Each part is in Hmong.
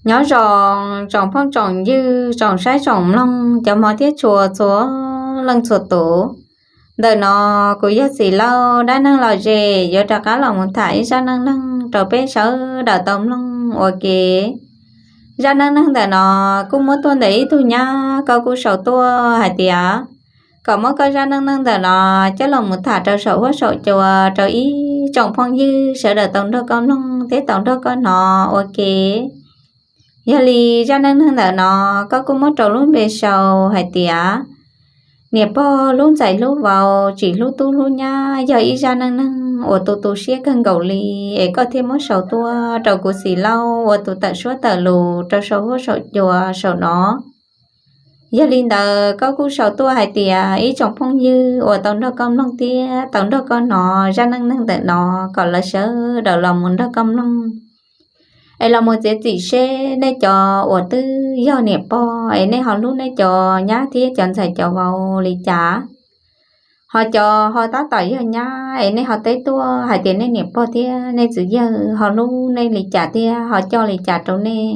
Nyob zoo tsoom phooj tsoom ywg, tsoom saib tsoom mloog, cov hmov thiab tshua txhua leej txhua tus. Ntawm no kuv yog Xim Lauj dab neeg lom zem yuav rov qab los mus tham ib zaj neej neeg rau peb sawv daws tau mloog ua ke. Zaj neej neeg ntawm no kuj muab tuaj ntawm ib tug nyab, koj kuj sau tuaj hais tias kom muab koj zaj neej neeg ntawm no coj los mus tham rau saum huab saum cua rau ib tsoom phooj ywg sawv daws tau nrog koj mloog thiab tau nrog koj hnov ua ke. Yog li zaj neej neeg ntawm no koj kuj muab rau lub npe sau hais tias niam pog hlub ntxhais hlub vauv, tsis hlub tub hlub nyab, yog ib zaj neej neeg uas tu tu siab kawg nkaus li, es koj thiaj muab sau tuaj rau kuv Xim Lauj ua tus tawm suab tawm lus rau saum huab saum cua saum no. Yog li ntawd koj kuj sau tuaj hais tias ib tsoom phooj ywg uas tau nrog koj mloog thiab tau nrog koj hnov zaj neej neeg ntawm no, kom lawv sawv daws los mus nrog koj mloog, es los mus txiav txim seb nej cov uas twb yog niam pog es nej ho hlub nej cov nyab thiab cov ntxhais cov vauv li cas. Ho cov ho tab tom yog nyab es nej ho teb tuaj hais tias nej niam pog thiab nej txiv yawg ho hlub nej li cas thiab ho coj li cas rau nej.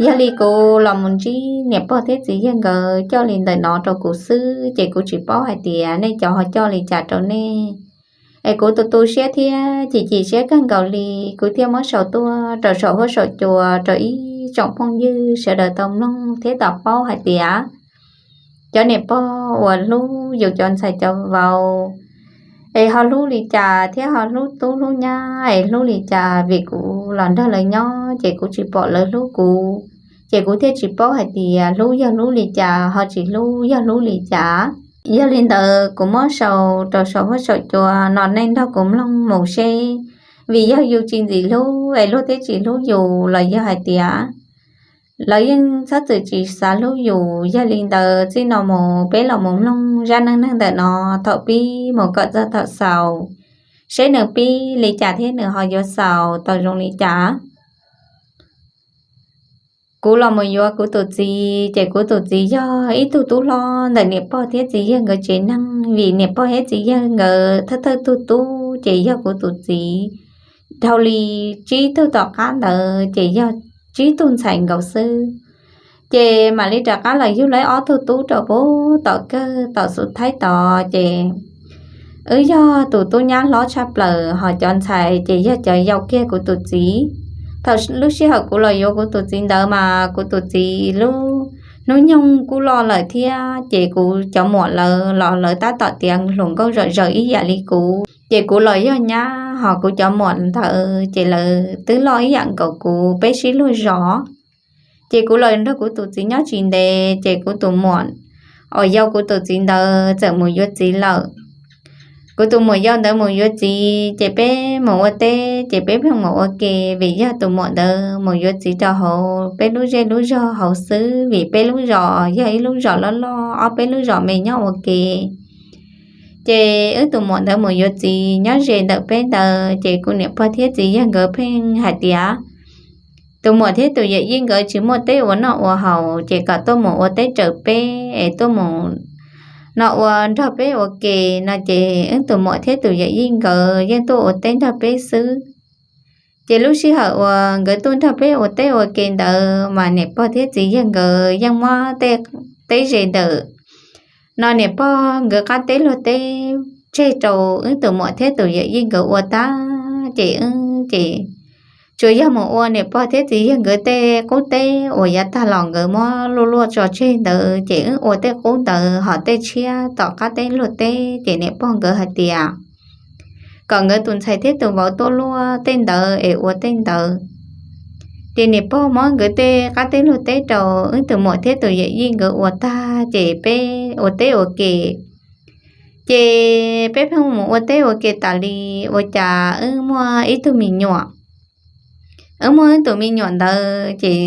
Yog li kuv los mus ntsib niam pog thiab txiv yawg nkawd coj li ntawm no rau kuv xwb, ces kuv tsis paub hais tias nej cov ho coj li cas rau nej. Es kuv tu tu siab thiab chim chim siab kawg nkaus li, kuv thiaj muab sau tuaj rau saum huab saum cua rau ib tsoom phooj ywg sawv daws tau mloog thiab tau paub hais tias cov niam pog uas hlub yus cov ntxhais cov vauv es ho hlub li cas thiab ho hlub tub hlub nyab es hlub li cas, vim kuv los nrog lawv nyob ces kuv tsis pom lawv hlub kuv, ces kuv thiaj tsis paub hais tias hlub yog hlub li cas, ho tsis hlub yog hlub li cas. Yog li ntawd kuv muab sau rau saum huab saum cua no nej nrog kuv mloog mus seb, vim yog yus tsis ntxim hlub es luag thiaj tsis hlub yus los yog hais tias lawv yeej txhob txwm tsis xav hlub yus. Yog li ntawd txij no mus peb los mus mloog zaj neej neeg ntawm no thaum pib mus kom txog thaum xaus, seb nws pib li cas thiab nws ho yuav xaus tau zoo li cas. Kuv los mus yuav kuv tus txiv, ces kuv tus txiv yog ib tug tub hlob ntawm niam pog thiab txiv yawg nkawd tsev neeg, vim niam pog thiab txiv yawg nkawd thawj thawj tug tub ces yog kuv tus txiv. Dhau li tsib tug tom qab ntawd ces yog tsib tug ntxhais nkaus xwb. Ces mam li rov qab los yug lawv ob tug tub rau puag tom kawg tom xub thaib tod, ces wb yog tus tub nyab hlob tshaj plaws, ho cov ntxhais ces yog cov yau kiag kuv tus txiv. Thaum lub sij hawm kuv los yuav kuv tus txiv ntawd mas kuv tus txiv lub hnub nyoog kuj loj lawm thiab, ces kuv cov muam lawv los lawv tab tom tiav hluas nkauj zom zaws ib yam li kuv, ces kuv los yog nyab, ho kuv cov muam ntawd ces lawv twb loj ib yam nkaus kuv, peb sib luag zos. Ces kuv los nrog kuv tus txiv nyob tsis ntev, ces kuv tus muam uas yau kuv tus txiv ntawd txawm mus yuav txiv lawm. Kuv tus muam yau ntawd mus yuav txiv, ces peb mus ua teb, ces peb pheej mus ua ke, vim yog tus muam ntawd mus yuav txiv rau hauv peb lub zej lub zog hauv xwb, vim peb lub zos yog ib lub zos loj loj, ob peb lub zos me nyob ua ke. Ces wb tus muam ntawd mus yuav txiv nyob ze ntawm peb ntawd, ces kuv niam pog thiab txiv yawg nkawd pheej hais tias tus muam thiab tus yawm yij nkawd tsis muaj teb ua noj ua haus, ces kom tuaj mus ua teb raws peb es tuaj mus noj ua nrog peb ua ke no. Ces wb tus muam thiab tus yawm yij nkawd yeej tuaj ua teb nrog peb xwb. Ces lub sij hawm uas nkawd tuaj nrog peb ua teb ua ke ntawd mas niam pog thiab txiv yawg nkawd yeej muab tej teb ze ntawm no niam pog nkawd qab teb luag teb tseg rau wb tus muam thiab tus yawm yij nkawd ua tag, ces wb ces tsuas yog mus ua niam pog thiab txiv yawg nkawd tej qub teb uas yav tag los nkawd muab luaj luaj tso tseg ntawd, ces wb ua tej qub ntawd, ho tej tshiab tom qab teb luag teb ces niam pog nkawd hais tias kom nkawd tus ntxhais thiab tus vauv tuaj luaj tej ntawd es ua tej ntawd. Ces niam pog muab nkawd tej qab teb luag teb rau wb tus muam thiab tus yawm yij nkawd ua tag, ces peb ua teb ua ke. Ces peb pheej mus ua teb ua ke tas li, ua cas wb muaj ib tug me nyuam. Wb muaj wb tus me nyuam ntawd, ces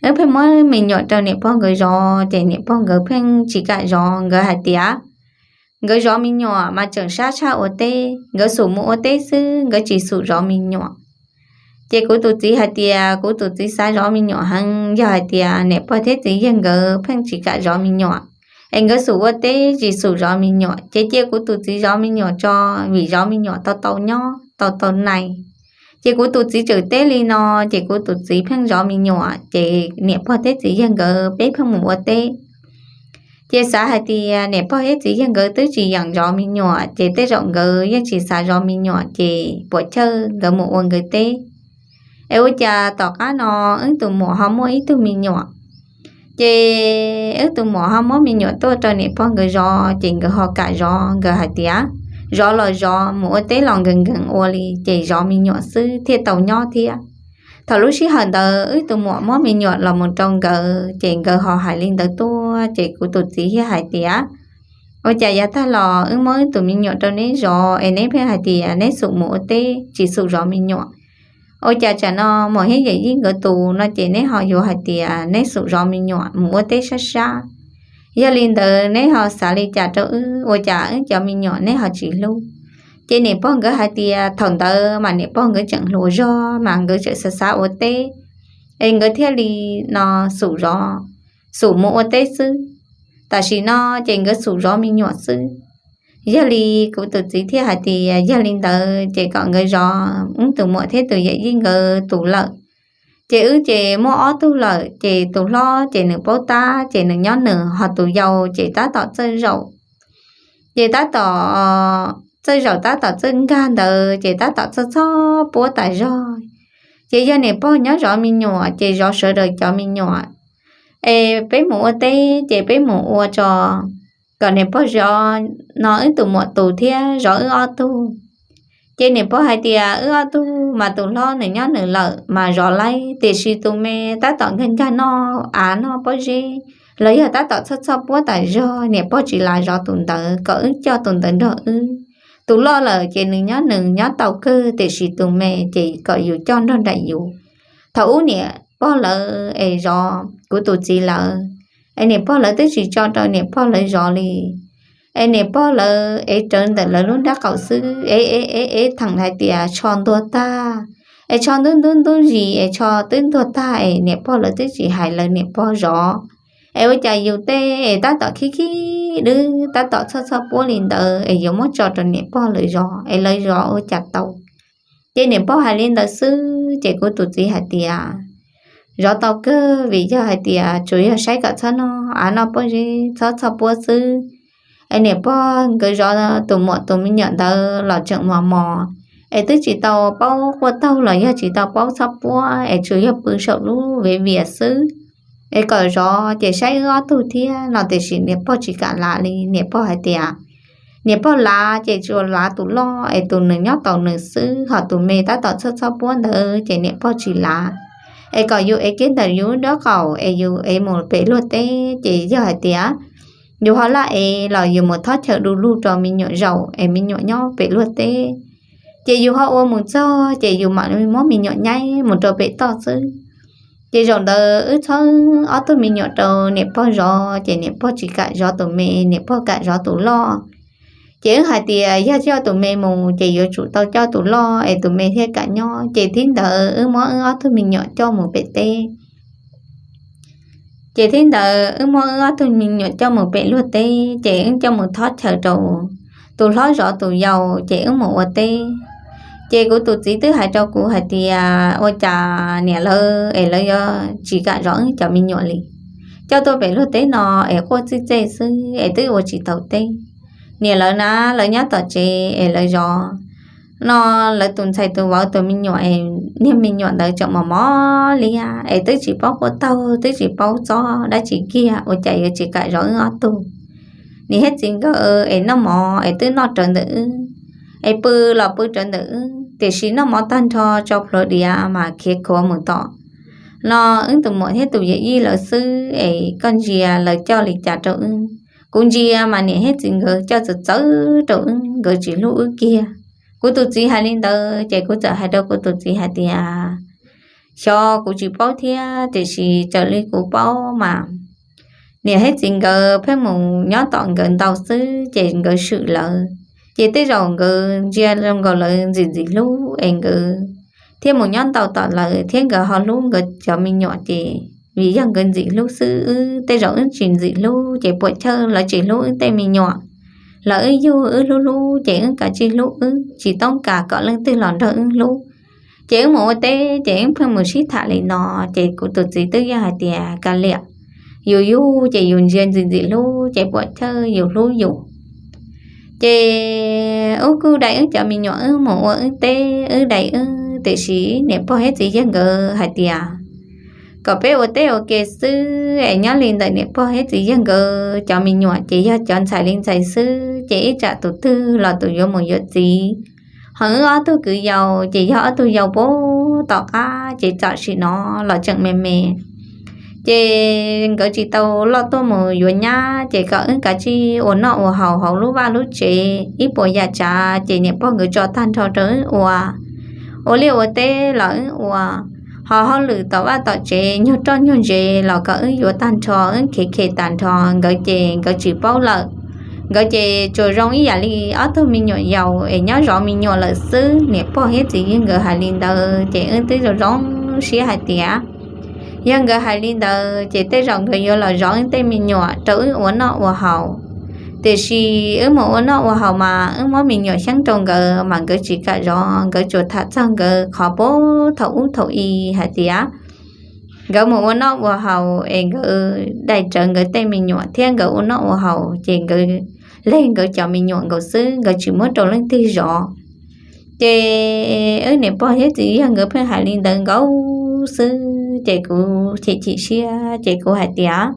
wb pheej muab me nyuam rau niam pog nkawd zov, ces niam pog nkawd pheej tsis kam zov, nkawd hais tias nkawd zov me nyuam mas tseem sab tshaj ua teb, nkawd xub mus ua teb xwb, nkawd tsis xub zov me nyuam. Ces kuv tus txiv hais tias kuv tus txiv xav zov me nyuam heev, yog hais tias niam pog thiab txiv yawg nkawd pheej tsis kam zov me nyuam, es nkawd xub ua teb tsis xub zov me nyuam, ces cia kuv tus txiv zov me nyuam tso, vim zov me nyuam tau tau nyob tau tau nais. Ces kuv tus txiv tseem teb li no, ces kuv tus txiv pheej zov me nyuam, ces niam pog thiab txiv yawg nkawd peb pheej mus ua teb. Ces xav hais tias niam pog thiab txiv yawg nkawd twb tsis yeem zov me nyuam, ces tej zaum nkawd yeej tsis xav zov me nyuam, ces puas chawj nkawd mus ua nkawd teb. Es ua cas tom qab no wb tus muam ho muaj ib tug me nyuam. Ces wb tus muam ho muab me nyuam tuaj rau niam pog nkawd zov, ces nkawd ho kam zov, nkawd hais tias zov los zov, mus ua teb los nkees nkees ua li, ces zov me nyuam xwb thiaj tau nyob thiab. Thaum lub sij hawm ntawd wb tus muam muab me nyuam los mus rau nkawd, ces nkawd ho hais li ntawd tuaj, ces kuv tus txiv thiaj hais tias, ua cas yav tag los wb muab wb tus me nyuam rau neb zov es neb pheej hais tias neb xum mus ua teb tsis xum zov me nyuam. Ua cas tsam no muam thiab yawm yij nkawd tus no ces neb ho yuav hais tias neb xum zov me nyuam mus ua teb sab sab. Yog li ntawd neb ho xav li cas rau wb, ua cas wb cov me nyuam neb ho tsis hlub? Ces niam pog nkawd hais tias thaum ntawd mas niam pog nkawd tseem hluas zog mas nkawd tseem xav xav ua teb, es nkawd thiaj li no xum zov, xum mus ua teb xwb. Tam sim no ces nkawd xum zov me nyuam xwb. Yog li kuv tus txiv thiaj hais tias yog li ntawd ces kom nkawd zov wb tus muam thiab tus yawm yij nkawd tus lawm. Ces wb ces muaj ob tug lawm, ces tus hlob ces nws paub tab, ces nws nyob nws, ho tus yau ces tab tom txawj zaum. Ces tab tom txawj zaum tab tom txawj nkag ntawd, ces tab tom txhoj txhoj puab tas zog. Ces yog niam pog nyob zov me nyuam, ces zov sawv daws cov me nyuam. Es peb mus ua teb ces peb mus ua tso, kom niam pog zov no wb tus muam tus thiab zov wb ob tug. Ces niam pog hais tias wb ob tug mas tus hlob nws nyob nws lawm mas zov laib, tiam sis tus me tab tom nkag nkag noj av noj pob zeb, los yog tab tom txhoj txhoj puab tas zog, niam pog tsis lav zov tus ntawd, kom wb coj tus ntawd nrog wb. Tus loj lawm ces nws nyob nws nyob tau kawg, tiam sis tus me ces kom yus coj nrog nraim yus. Thaum ub niam pog lawv es zov kuv tus txiv lawv, es niam pog lawv twb tsis tso rau niam pog lawv zov li. Es niam pog lawv ev rawv ntawm lawv lub nrab qaum xwb, ev ev ev ev theem hais tias tsho ntuag tag, es tsho ntub ntub ntub zis es tsho twb ntuag tag, es niam pog lawv twb tsis hais lawv niam pog zov. Es ua cas yus tej es tab tom khib khib dwb tab tom txhoj txhoj puab li ntawd es yuav muab tso rau niam pog lawv zov, es lawv zov ua cas tau. Ces niam pog hais li ntawd xwb ces kuv tus txiv hais tias zov tau kawg, vim yog hais tias tsuas yog saib kom txhob noj av noj pob zeb txhob txhoj puab xwb. Es niam pog nkawd zov tus muam tus me nyuam ntawd los tseem mos mos, es twb tsis tau paub quaj taug los yog tsis tau paub txhob puab, es tsuas yog pw saum lub vev vias xwb. Es kom zov ces saib wb ob tug thiab no, tiam sis niam pog tsis kam lav li. Niam pog hais tias niam pog lav ces tsuas lav tus loj es tus nws nyob tau nws xwb, ho tus me tab tom txhoj txhoj puab ntawd ces niam pog tsis lav. Es kom yus ev kiag ntawm yus nraub qaum es yus ev mus pem luag teb, ces yog hais tias yus ho laj ev los yus mus thob chaw du lug rau me nyuam zaum es me nyuam nyob pem luag teb. Ces yus ho ua mus txog ces yus mam muab me nyuam nyaib mus rau pem toj xwb. Ces zaum ntawd wb txhawb ob tug me nyuam rau niam pog zov, ces niam pog tsis kam zov tus me, niam pog kam zov tus loj. Ces wb hais tias yog coj tus me mus ces yuav tsum tau coj tus loj es tus me thiaj kam nyob. Ces thib ntawd wb muab wb ob tug me nyuam coj mus pem teb. Ces thib ntawd wb muab wb ob tug me nyuam coj mus pem luag teb, ces wb coj mus thob chaw rau tus hlob zov tus yau, ces wb mus ua teb. Ces kuv tus txiv twb hais rau kuv hais tias ua cas niam lawv es lawv yuav tsis kam zov wb cov me nyuam li, coj tuaj pem luag teb no es quaj txij txej xwb es twb ua tsis tau teb. Niam lawv na, lawv nyob tom tsev es lawv zov no, lawv tus ntxhais tus vauv tus me nyuam es niag me nyuam ntawd tseem mos mos liab es twb tsis paub quaj taug twb tsis paub txob dab tsi kiag, ua cas yuav tsis kam zov wb ob tug. Niam thiab txiv nkawd es noj mov es twb noj rawv ntawm wb, es pw los pw rawv ntawm wb, tiam sis noj mov tag nrho tso plhuav diav mas khiav khuav mus tom no wb tus muam thiab tus yawm yij lawv xwb, es koj ntsia lawv coj li cas rau wb? Kuv ntsia mas niam thiab txiv nkawd coj txawv txawv rau wb, nkawd tsis hlub wb kiag. Kuv tus txiv hais li ntawd ces kuv txawm hais rau kuv tus txiv hais tias xyov kuv tsis paub thiab, tiam sis raws li kuv paub mas niam thiab txiv nkawd pheej mus nyob tom nkawd ntau xwb ces nkawd swm lawv. Ces tej zaum nkawd ntsia zoo nkaus lawv ntxim ntxim hlub es nkawd thiaj mus nyob ntau tom lawv thiab nkawd ho hlub nkawd cov me nyuam, ces vim yog nkawd ntxim hlub xwb, wb tej zaum wb tsis ntxim hlub ces puas chawj lawv tsis hlub wb tej me nyuam. Lawv wb yug wb hlub hlub ces wb kav tsij hlub wb, tsis toob kas kom leej twg los nrog wb hlub. Ces wb mus ua teb ces wb pheej mus sib tham li no, ces kuv tus txiv twb yeej hais tias kav liam, yus yug ces yus ntsia ntxim ntxim hlub ces puam chawj yus hlub yus. Ces wb kuj dai wb cov me nyuam wb mus ua wb teb wb dai wb, tiam sis niam pog thiab txiv yawg nkawd hais tias kom peb ua teb ua ke xwb es nyob li ntawm niam pog thiab txiv yawg nkawd cov me nyuam ces yog cov ntxhais li ntxhais xwb, ces ib tsam tus twg los tus yuav mus yuav txiv. Ho wb ob tug kwv yau ces yog ob tug yau puag tom qab ces tam sim no los tseem me me. Ces nkawd tsis tau loj tuaj mus yuav nyab, ces kom wb kav tsij ua noj ua haus hauv lub vaj lub tsev, ib puas yam tsav ces niam pog nkawd tso tag nrho rau wb ua. Ua liaj ua teb los wb ua, ho hauj lwm tom vaj tom tsev nyuag roj nyuag ntsev los kom wb yuav tag nrho, wb khiav khiav tag nrho. Nkawd ces nkawd tsis paub lawm, nkawd ces tsuas zoo ib yam li ob tug me nyuam yaus es nyob zov me nyuam lawm xwb. Niam pog thiab txiv yawg nkawd hais li ntawd ces wb twb zoo zoo siab hais tias yog nkawd hais li ntawd ces tej zaum nkawd yuav los zov wb tej me nyuam rau wb ua noj ua haus. Tiam sis wb mus ua noj ua haus mas wb muab me nyuam xyeeb rau nkawd mas nkawd tsis kam zov, nkawd tsuas tham txog nkawd qhov puag thaum ub thaum i hais tias nkawd mus ua noj ua haus es nkawd dai rawv nkawd tej me nyuam thiab nkawd ua noj ua haus ces nkawd leg nkawd cov me nyuam nkaus xwb, nkawd tsis muab rau leej twg zov. Ces wb niam pog thiab txiv yawg nkawd pheej hais li ntawd nkaus xwb ces kuv chim chim siab ces kuv hais tias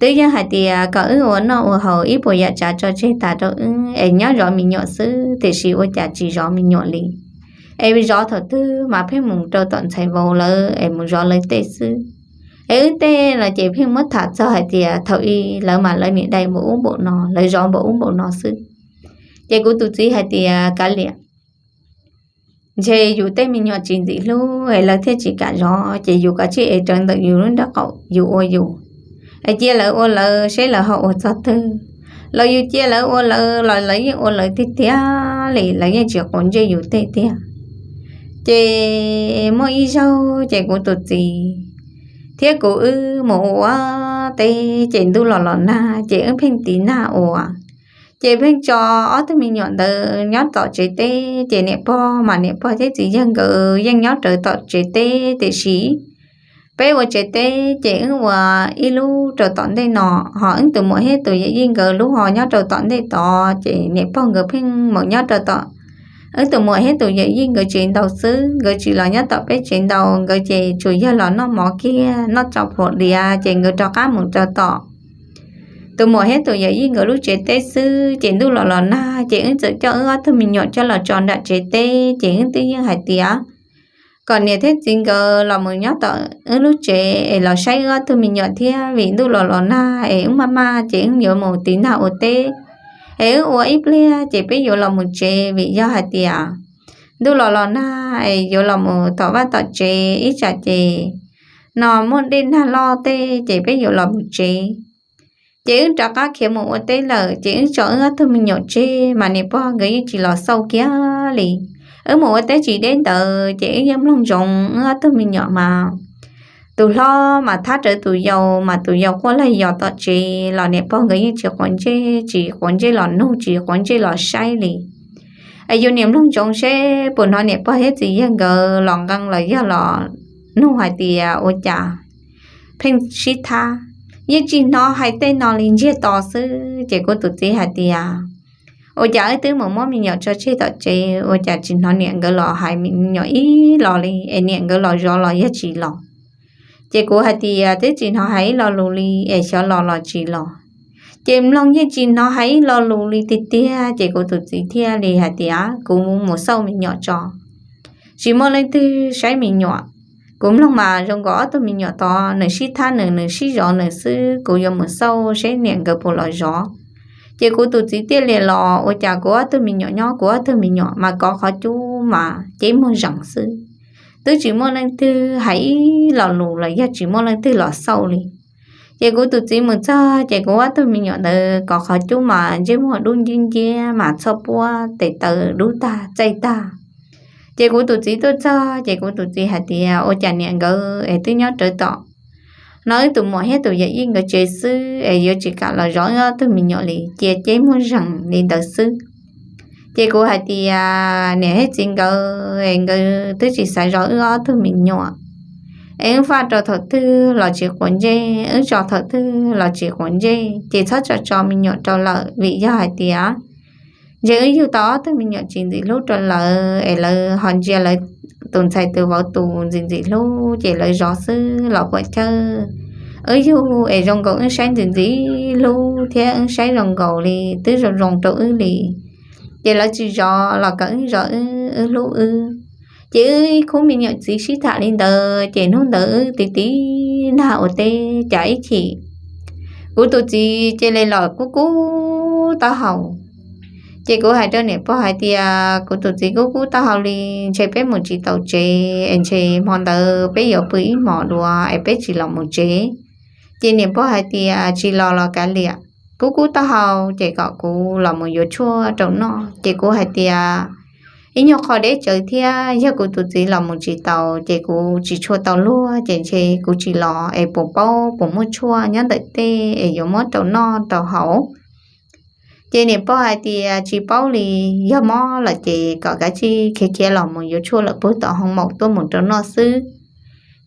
twb yeej hais tias kom wb ua noj ua haus ib puas yam tsav tso tseg tas rau wb es nyob zov me nyuam xwb, tiam sis ua cas tsis zov me nyuam li, es zov thaum twg mas pheej mus rau tom ntxhais vauv lawv es mus zov lawv tej xwb. Es wb tej no ces pheej muab tham txog hais tias thaum i lawv mas lawv niam dai npaum ub npaum no, lawv zov npaum ub npaum no xwb. Ces kuv tus txiv hais tias kav liam, ntshe yus tej me nyuam tsis ntxim hlub es lawv thiaj tsis kam zov, ces yus kav tsij ev rawv ntawm yus lub nraub qaum yus ua yus, es cia lawv ua lawv seb lawv ho ua txog twg. Los yus cia lawv ua lawv los lawv yeej ua lawv tiag tiag li, lawv yeej tsis quav ntsej yus tej tiag. Ces muaj ib zaug ces kuv tus txiv thiab kuv wb mus ua teb ces ntuj los los nag ces wb pheej tiv nag ua, ces pheej tso ob tug me nyuam ntawd nyob tom tsev teb. Ces niam pog mas niam pog thiab txiv yawg nkawd yeej nyob rawv tom tsev teb, tiam sis peb ua tsev teb ces wb ua ib lub rau tom ntej no, ho wb tus muam thiab tus yawm yij nkawd lub ho nyob rau tom ntej tod. Ces niam pog nkawd pheej mus nyob rau tom wb tus muam thiab tus yawm yij nkawd tsev ntau xwb, nkawd tsis los nyob tom peb tsev ntau, nkawd ces tsuas yog los noj mov kiag noj tso plhuav diav ces nkawd rov qab mus rau tom tus muam thiab tus yawm yij nkawd lub tsev teb xwb. Ces ntuj los los nag ces wb txawm coj wb ob tug me nyuam coj los tso nram tsev teb, ces wb twb yeej hais tias kom niam thiab txiv nkawd los mus nyob tom wb lub tsev es los saib wb ob tug me nyuam thiab, vim ntuj los los nag es wb maj maj ces wb yuav mus tiv nag ua teb, es wb ua ib pliag ces peb yuav los mus tsev, vim yog hais tias ntuj los los nag es yuav los mus tom vaj tom tsev ib tsam ces no muaj dej nag loj tej ces peb yuav los mus tsev. Ces wb rov qab khiav mus ua teb lawm, ces wb tso wb ob tug me nyuam tseg mas niam pog nkawd yeej tsis los xauj kiag li. Wb mus ua teb tsis deb ntawd ces wb yeej mloog ntsoov wb ob tug me nyuam mas tus hlob mas thab rawv tus yau, mas tus yau quaj lag yos tom tsev los niam pog nkawd yeej tsis quav ntsej, tsis quav ntsej los nug, tsis quav ntsej los saib li. Es yus niam mloog ntsoov seb puas hnov niam pog thiab txiv yawg nkawd los nqee los yog los nug hais tias ua cas pheej sib thab, yeej tsis hnov hais tej no li, ntsiag to xwb. Ces kuv tus txiv hais tias ua cas wb twb mus muab me nyuam tso tseg tom tsev, ua cas tsis hnov niam nkawd los hais me nyuam ib los li, es niam nkawd los zov los yog tsis los. Ces kuv hais tias twb tsis hnov hais ib lo lus li, es xyov los los tsis los. Ces mloog yeej tsis hnov hais ib lo lus li tiag tiag, ces kuv tus txiv thiaj li hais tias kuv mus xauj me nyuam tso, tsis muaj leej twg saib me nyuam. Kuv mloog mas zoo nkaus ob tug me nyuam tod nws sib thab nws, nws sib zov nws xwb, kuv yuav mus xauj seb niam nkawd puas los zov. Ces kuv tus txiv thiaj li los, ua cas kuv ob tug me nyuam nyob, kuv ob tug me nyuam mas kov qhov cub mas ceb muag zees xwb, twb tsis muaj leej twg hais ib lo lus los yog tsis muaj leej twg los xauj li. Ces kuv tus txiv mus txog ces kuv ob tug me nyuam ntawd kov qhov cub mas ntsej muag dub nciab nciab mas txhoj puab tes taw dub tag txaij tag. Ces kuv tus txiv tuaj txog ces kuv tus txiv hais tias ua cas niam nkawd es twb nyob rawv tom no, wb tus muam thiab tus yawm yij nkawd tsev xwb es yuav tsis kam los zov wb ob tug me nyuam li, cia ceb muag zees li ntawd xwb. Ces kuv hais tias niam thiab txiv nkawd es nkawd twb tsis xav zov wb ob tug me nyuam, es wb faj rau thaum twg los tsis quav ntsej, wb tso thaum twg los tsis quav ntsej, ces txhob tso tso me nyuam rau lawm, vim yog hais tias ntshe wb yug tau ob tug me nyuam tsis ntxim hlub rau lawv es lawv ho ntsia lawv tus ntxhais tus vauv tus ntxim ntxim hlub ces lawv zov xwb los puas chawj. Wb yug es zoo nkaus wb saib ntxim ntxim hlub thiab wb saib zoo nkaus li twb zoo zoo rau wb li, ces lawv tsis zov los kom wb zov wb, wb hlub wb. Ces wb ib khub me nyuam txiv sib tham li ntawd ces hnub ntawd wb tiv tiv nag ua teb cas ib chim kuv tus txiv cia li los kub kub taub hau. Ces kuv hais rau niam pog hais tias kuv tus txiv kub kub taub hau li, ntshe peb mus tsis tau tsev es ntshe hmo ntawd peb yuav pw ib hmos dua es peb tsis los mus tsev. Ces niam pog hais tias tsis los los kav liam, kub kub taub hau ces kom kuv los mus yuav tshuaj rau noj. Ces kuv hais tias ib nyuag qho deb tsawv thiab, yog kuv tus txiv los mus tsis tau ces kuv tsis tshua tau luag, ces ntshe kuv tsis los es puas paub puas muaj tshuaj nyob ntawm tej es yuav muab rau noj rau haus. Ces niam pog hais tias tsis paub li, yog mob lawm ces kom kav tsij khiav khiav los mus yuav tshuaj lawm puag tom hoo maum tuaj mus rau noj xwb.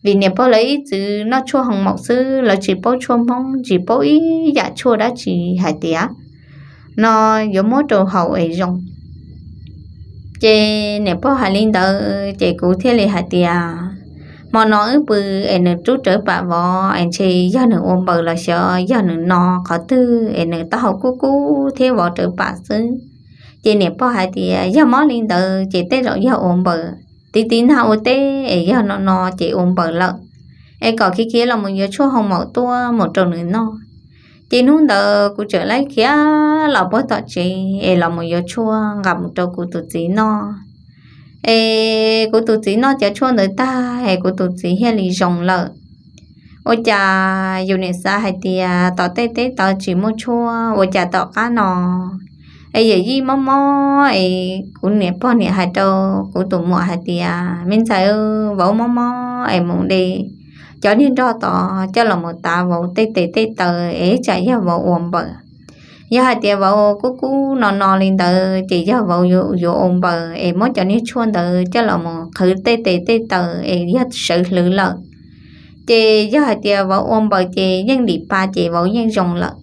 Vim niam pog lawv ib txwm noj tshuaj hoo maum xwb, lawv tsis paub tshuaj Hmoob, tsis paub ib yam tshuaj dab tsi hais tias no yuav muab rau haus es zoo. Ces niam pog hais li ntawd ces kuv thiaj li hais tias hmo no wb pw es nws rub rawv pam vov es ntshe yog nws ua npaws los xyov yog nws no qhov twg es nws taub hau kub kub thiab vov rawv pam xwb. Ces niam pog hais tias yog mob li ntawd ces tej zaum yog ua npaws, tiv tiv nag ua teb es yog no no ces ua npaws lawm, es kom khiav khiav los mus yuav tshuaj hoo maum tuaj mus rau nws noj. Ces hnub ntawd kuv txawm laib khiav los puag tom tsev es los mus yuav tshuaj nqa mus rau kuv tus txiv noj. Es kuv tus txiv noj cov tshuaj ntawd tag es kuv tus txiv thiaj li zoo lawm. Ua cas yus niam xav hais tias tom tej teb tod tsis muaj tshuaj, ua cas tom qab no es yawm yij mob mob es kuv niam pog niam hais rau kuv tus muam hais tias me ntxhais, vauv mob mob es mus de cov niag nroj tod coj los mus tav vauv tej tes tej taw es tsam yog vauv ua npaws. Yog hais tias vauv kub kub no no li ntawd ces yog vauv yuav ua npaws es muab cov niag tshuaj ntawd coj los mus qhwv tej tes tej taw es yog sawv hlwv lawm. Ces yog hais tias vauv ua npaws ces yeej dim pa ces vauv yeej zoo lawm.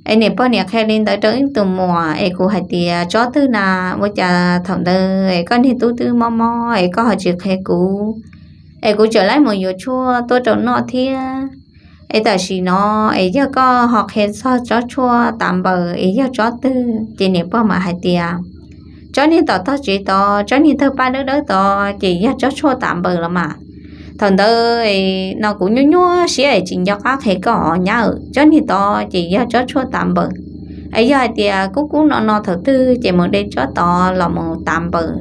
Es niam pog niam qhia li ntawd rau wb tus muam es kuv hais tias tsob twg na, ua cas thaum ntawd es koj niag tub twb mob mob es koj ho tsis qhia kuv, es kuv txawm laib mus yuav tshuaj tuaj rau noj thiab. Es tam sim no es yog koj ho qhia txog tsob tshuaj tav npaws es yog tsob twg? Ces niam pog mam hais tias tsob niag tom tog tsev tod, tsob niag tawg paj dawb dawb tod ces yog tsob tshuaj tav npaws los mas. Thaum ntawd no kuv nyuaj nyuaj siab es tsis nco qab qhia koj os nyab, tsob niag tod ces yog tsob tshuaj tav npaws. Es yog hais tias kub kub no no thaum twg ces mus de tsob tod los mus tav npaws,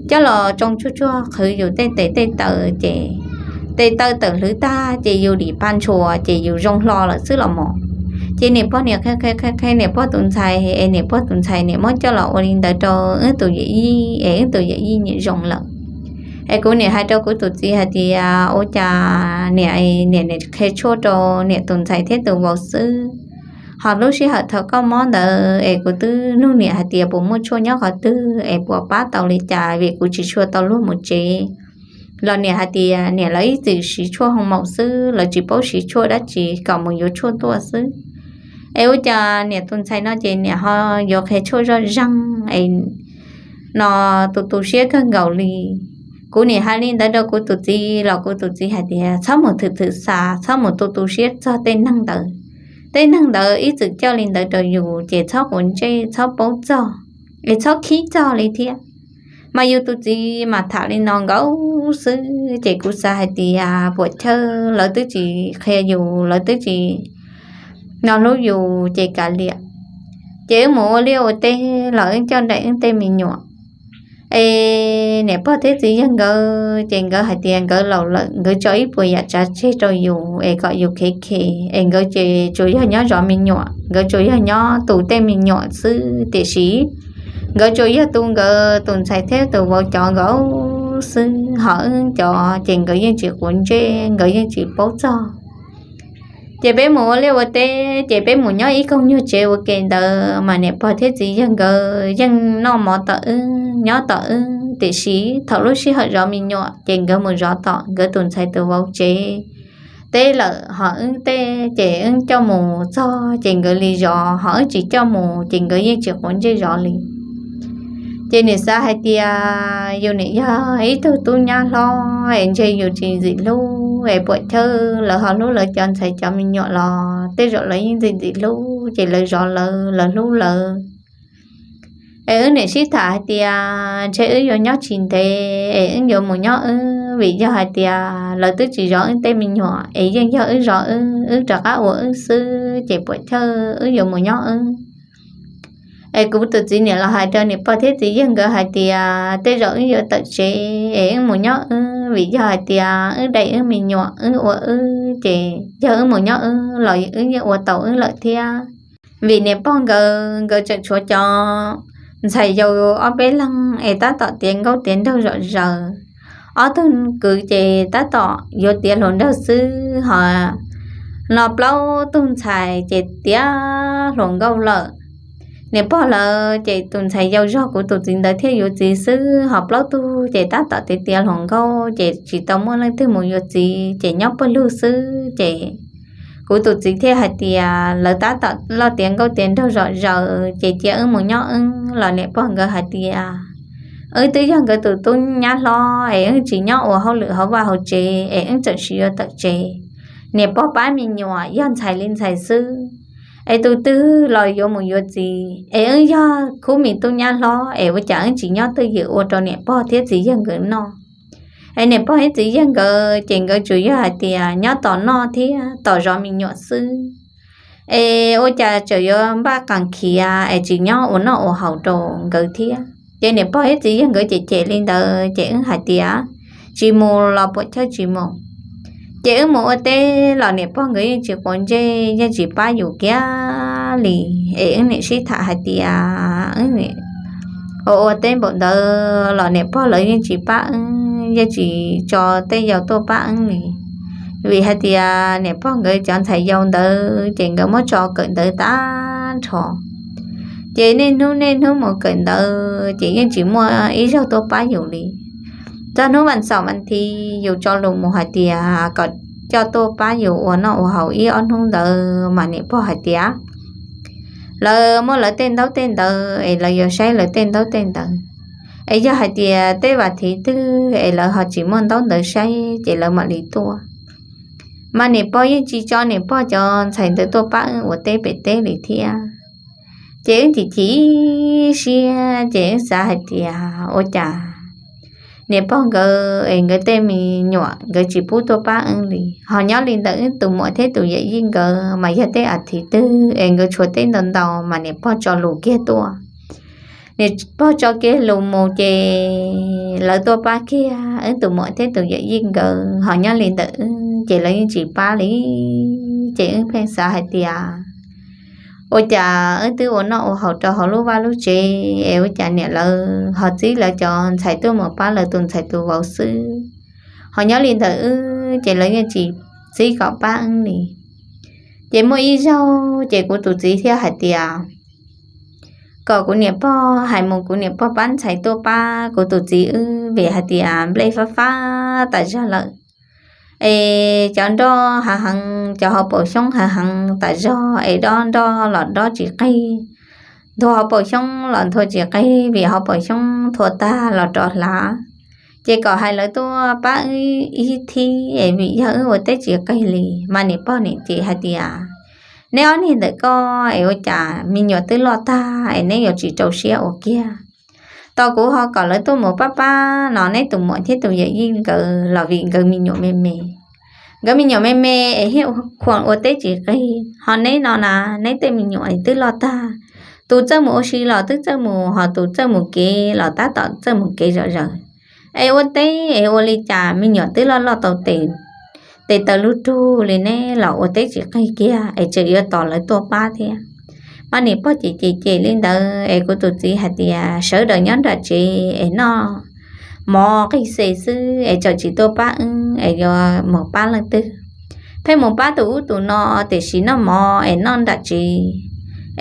coj los tsoo tsuag tsuag qhwv yus tej tes tej taw ces tes taw tawm hlwv tag ces yus dim pa ntshua ces yus zoo hlo lawm xwb los mas. Ces niam pog niam qhia qhia qhia niam pog tus ntxhais es niam pog tus ntxhais niam muab coj los ua li ntawd rau wb tus yawm yij es wb tus yawm yij niam zoo lawm. Es kuv niam hais rau kuv tus txiv hais tias ua cas niam, niam qhia tshuaj rau niam tus ntxhais thiab tus vauv xwb, ho lub sij hawm thaum koj mob ntawd es kuv twb nug niam hais tias puas muaj tshuaj nyob qhov twg es puas pab tau li cas, vim kuv tsis tshua tau luag mus tsev. Los niam hais tias niam lawv ib txwm siv tshuaj hoo maum xwb, lawv tsis paub siv tshuaj dab tsi, kom mus yuav tshuaj tuaj xwb. Es ua cas niam tus ntxhais no ces niam ho yuav qhia tshuaj zoj zeeg es no tu tu siab kawg nkaus li. Kuv niam hais li ntawd rau kuv tus txiv los kuv tus txiv hais tias txhob mus thwm thwm xa, txhob mus tu tu siab txog tej neeg ntawd. Tej neeg ntawd ib txwm coj li ntawd rau yus ces txhob quav ntsej, txhob paub txog, es txhob khib txog li thiab. Mas yus tus txiv mas tham li no nkaus xwb ces kuv xav hais tias puas chawj, lawv twb tsis qhia yus, lawv twb tsis no hlub yus ces kav liam. Ces wb mus ua liaj ua teb los wb coj nraim wb tej me nyuam. Es niam pog thiab txiv yawg nkawd ces nkawd hais tias nkawd laus lawm, nkawd tso ib puas yam tsav tseg rau yus es kom yus khev khev, es nkawd ces tsuas yog nyob zov me nyuam, nkawd tsuas yog nyob tu tej me nyuam xwb, tiam sis nkawd tsuas yog tu nkawd tus ntxhais thiab tus vauv cov nkaus xwb, ho wb cov ces nkawd yeej tsis quav ntsej, nkawd yeej tsis paub txog. Ces peb mus ua liaj ua teb, ces peb mus nyob ib koog nyuag tsev ua ke ntawd mas niam pog thiab txiv yawg nkawd yeej noj mov tom wb nyob tom wb, tiam sis thaum lub sij hawm zov me nyuam ces nkawd mus zov tom nkawd tus ntxhais tus vauv tsev teb lawm, ho wb tej ces wb coj mus txog ces nkawd li zov, ho wb tsis coj mus ces nkawd yeej tsis quav ntsej zov li. Ces niam xav hais tias yus niam yog ib tug tub nyab hlob es ntshe yus tsis ntxim hlub es puam chawj lawv ho hlub lawv cov ntxhais cov me nyuam los tej zaum lawv yeej ntxim ntxim hlub ces lawv zov lawv, lawv hlub lawv. Es wb niam sib tham hais tias ntshe wb yuav nyob tsis ntev es wb yuav mus nyob wb, vim yog hais tias lawv twb tsis zov wb tej me nyuam es yeej yog wb zov wb, wb rov qab ua wb xwb ces puam chawj wb yuav mus nyob wb. Es kuv tus txiv niam los hais rau niam pog thiab txiv yawg nkawd hais tias tej zaum wb yuav tawm tsev es wb mus nyob wb, vim yog hais tias wb dai wb me nyuam wb ua wb ces yog wb mus nyob wb los wb yeej ua tau wb lawm thiab. Vim niam pog nkawd, nkawd tseem tshuav cov ntxhais yau ob peb leeg es tab tom tiav nkauj tiav nraug zom zaws. Ob tug kwv ces tab tom yuav tiav hluas nraug xwb, ho no plaub tug ntxhais ces tiav hluas nkauj lawm. Niam pog lawv ces tus ntxhais yau zog kuv tus txiv ntawd thiaj yuav txiv xwb, ho plaub tug ces tab tom tiav tiav hluas nkauj ces tsis tau muaj leej twg mus yuav txiv ces nyob pawg lug xwb ces kuv tus txiv thiaj hais tias lawv tab tom loj tiav nkauj tiav nraug zom zaws ces cia wb mus nyob wb los niam pog nkawd hais tias wb twb yog nkawd tus tub nyab hlob es wb tsis nyob ua hauj lwm hauv vaj hauv tsev es wb txawm sis yuav tawm tsev. Niam pog pab me nyuam yog ntxhais li ntxhais xwb, es tus twg los yuav mus yuav txiv es wb yog khub me tub nyab hlob es ua cas wb tsis nyob twj ywm ua rau niam pog thiab txiv yawg nkawd noj. Es niam pog thiab txiv yawg nkawd ces nkawd tsuas yog hais tias nyob tos noj thiab tos zov me nyuam xwb, es ua cas tseem yuav npaj qas khiav es tsis nyob ua noj ua haus rau nkawd thiab. Ces niam pog thiab txiv yawg nkawd cem cem li ntawd ces wb hais tias tsis mus los puam chawj tsis mus. Ces wb mus ua teb los niam pog nkawd yeej tsis quav ntsej yeej tsis pab yus kiag li. Es wb niam sib tham hais tias wb ua ua teb npaum ntawd los niam pog lawv yeej tsis pab wb, yeej tsis tso tej yau tuaj pab wb li. Vim hais tias niam pog nkawd cov ntxhais yau ntawd ces nkawd muab tso kawm ntawv tag nrho. Ces niaj hnub niaj hnub mus kawm ntawv ces yeej tsis muaj ib zaug tuaj pab yus li. Txog hnub vas xaum vas thiv yus tso lus mus hais tias kom coj tuaj pab yus ua noj ua haus ib ob hnub ntawd mas niam pog hais tias lawv muaj lawv tej ntaub tej ntawv es lawv yuav saib lawv tej ntaub tej ntawv. Es yog hais tias tej vas thiv twg es lawv ho tsis muaj ntaub ntawv saib ces lawv mam li tuaj. Mas niam pog yeej tsis tso niam pog cov ntxhais ntawd tuaj pab wb ua teb pem teb li thiab. Ces wb chim chim siab ces wb xav hais tias ua cas niam pog nkawd es nkawd tej me nyuam nkawd tsis pub tuaj pab wb li, ho nyob li ntawm wb tus muam thiab tus yawm yij nkawd mas yog tej as thiv twg es nkawd tshuav teb ntau ntau mas niam pog tso lus kiag tuaj. Niam pog tso kiag lus mus ces lawv tuaj pab kiag wb tus muam thiab tus yawm yij nkawd, ho nyob li ntawm wb ces lawv yeej tsis pab li. Ces wb pheej xav hais tias ua cas wb twb ua noj ua haus rau hauv lub vaj lub tsev es ua cas niam lawv ho txib lawv cov ntxhais tuaj mus pab lawv tus ntxhais tus vauv xwb, ho nyob li ntawm wb ces lawv yeej tsis txib kom pab wb li. Ces muaj ib zaug ces kuv tus txiv thiaj hais tias kom kuv niam pog hais mus kuv niam pog pab ntxhais tuaj pab kuv tus txiv wb vim hais tias nplej fab fab tas zog lawm, es cov nroj hav heev, cov hauv paus xyoob hav heev tas zog es dob nroj los dob tsis qig, nthua hauv paus xyoob los nthua tsis qig vim hauv paus xyoob nthua tag los rov hlav. Ces kom hais lawv tuaj pab wb ib thib es vim yog wb ua teb tsis qig li. Mas niam pog niam ces hais tias neb ob niag ntawm ko es ua cas me nyuam twb loj tag es neb yuav tsis rau siab ua kiag. Tos kuv ho kom lawv tuaj mus pab pab no neb tus muam thiab tus yawm yij nkawd los vim nkawd me nyuam me me. Nkawd me nyuam me me es thiaj khuam ua teb tsis qig, ho neb no na, neb tej me nyuam twb loj tag, tus txawj mus ua si los twb txawj mus, ho tus txawj mus kev los tab tom txawj mus kev zom zaws. Es ua teb es ua li cas me nyuam twb loj loj tau tes taw lub rug li neb los ua teb tsis qig kiag es tseem yuav tos lawv tuaj pab thiab. Mas niam pog ces ces ces li ntawd es kuv tus txiv hais tias sawv daws nyob nram tsev es noj mov qig xes xwb es txawm tsis tuaj pab wb es yuav mus pab leej twg. pheej mus pab tus ub tus no, tiam sis noj mov es noj nram tsev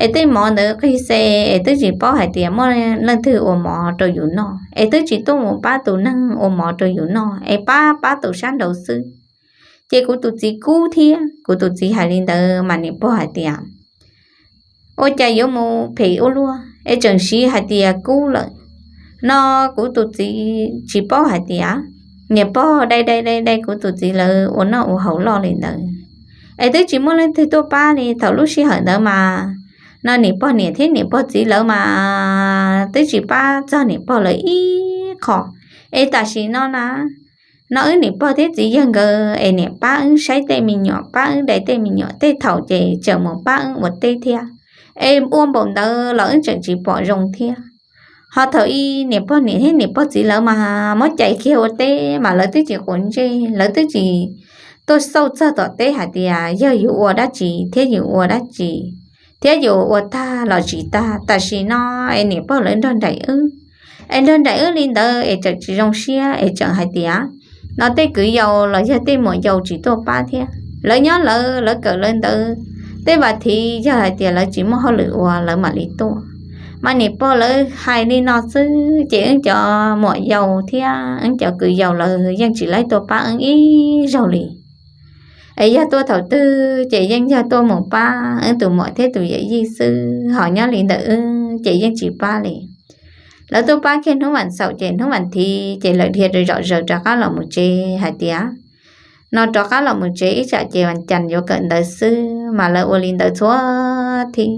es tej mov ntawd qig xe, es twb tsis paub hais tias muaj leej twg ua mov rau yus noj, es twb tsis tuaj mus pab tus neeg ua mov rau yus noj, es pab pab tus sab nraud xwb. Ces kuv tus txiv kub thiab, kuv tus txiv hais li ntawd mas niam pog hais tias, ua cas yuav mus phem ua luaj es tseem siv hais tias kub lawm no. Kuv tus txiv tsis paub hais tias niam pog dai dai dai dai kuv tus txiv lawv ua noj ua haus loj li ntawd, es twb tsis muaj leej twg tuaj pab li. Thaum lub sij hawm ntawd mas no niam pog niam thiab niam pog txiv lawv mas twb tsis pab txog niam pog lawv ib qho. Es tam sim no na, no wb niam pog thiab txiv yawg nkawd es niam pab wb saib tej me nyuam, pab wb dai tej me nyuam, tej thaum ces tseem mus pab wb ua teb thiab, es ua npaum ntawd los wb tseem tsis pom zoo thiab. Ho thaum ub niam pog niam thiab niam pog txiv lawv mas muab cais kiag ua teb mas lawv twb tsis quav ntsej, lawv twb tsis tuaj xauj txog tom teb hais tias yog yus ua dab tsi thiab yus ua dab tsi, thiab yus ua tag los tsis tag. Tam sim no es niam pog lawv nrog nraim wb, es nrog nraim wb li ntawd es tseem tsis zoo siab, es tseem hais tias no tej kwv yau los yog tej muam yau tsis tuaj pab thiab, lawv nyob lawv, lawv kawm lawv ntawd, tej vas thiv yog hais tias lawv tsis muaj hauj lwm ua lawv mam li tuaj. Mas niam pog lawv hais li no xwb ces wb cov muam yau thiab wb cov kwv yau lawv yeej tsis laib tuaj pab wb ib zaug li. Es yog tuaj thaum twg ces yeej yog tuaj mus pab wb tus muam thiab tus yawm yij xwb, ho nyob li ntawm wb ces yeej tsis pab li. Lawv tuaj pab kiag hnub vas xaum ces hnub vas thiv ces lawv dhia zom zaws rov qab los mus tsev hais tias no rov qab los mus tsev ib tsam ces vas cas yuav kawm ntawv xwb, mas lawv ua li ntawd txhua thib.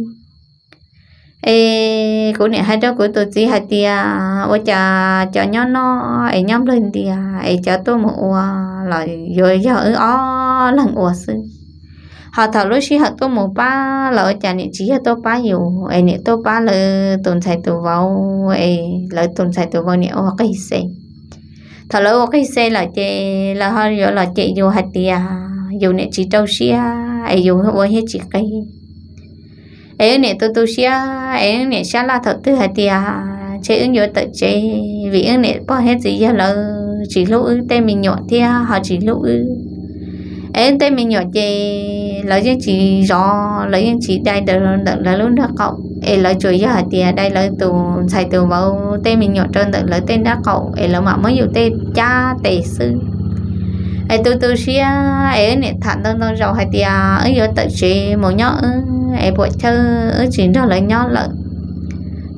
Es kuv niam hais rau kuv tus txiv hais tias ua cas cov nyob noj es nyob nplawg ntias es cov tuaj mus ua los yuav yog wb ob leeg ua xwb. Ho thaum lub sij hawm tuaj mus pab los ua cas niam tsis yog tuaj pab yus, es niam tuaj pab lawv tus ntxhais tus vauv, es lawv tus ntxhais tus vauv niam ua qig xe. Thaum lawv ua qig xe lawm ces lawv ho yuav los cem yus hais tias yus niam tsis rau siab es yus ua thiab tsis qig. Es wb niam tu tu siab, es wb niam sab laj thaum twg hais tias ntshe wb yuav tawm tsev, vim wb niam pog thiab txiv yawg lawv tsis hlub wb tej me nyuam thiab ho tsis hlub wb. Es wb tej me nyuam ces lawv yeej tsis zov, lawv yeej tsis dai ntawm lawv lub nraub qaum, es lawv tsuas yog hais tias dai lawv tus ntxhais tus vauv tej me nyuam rau ntawm lawv tej nraub qaum es lawv mam muab yus tej cab tes xwb. Es tu tu siab es wb niam tham ntau ntau zaus hais tias wb yuav tawm tsev mus nyob wb, es puam chawj wb tsis nrog lawv nyob lawm.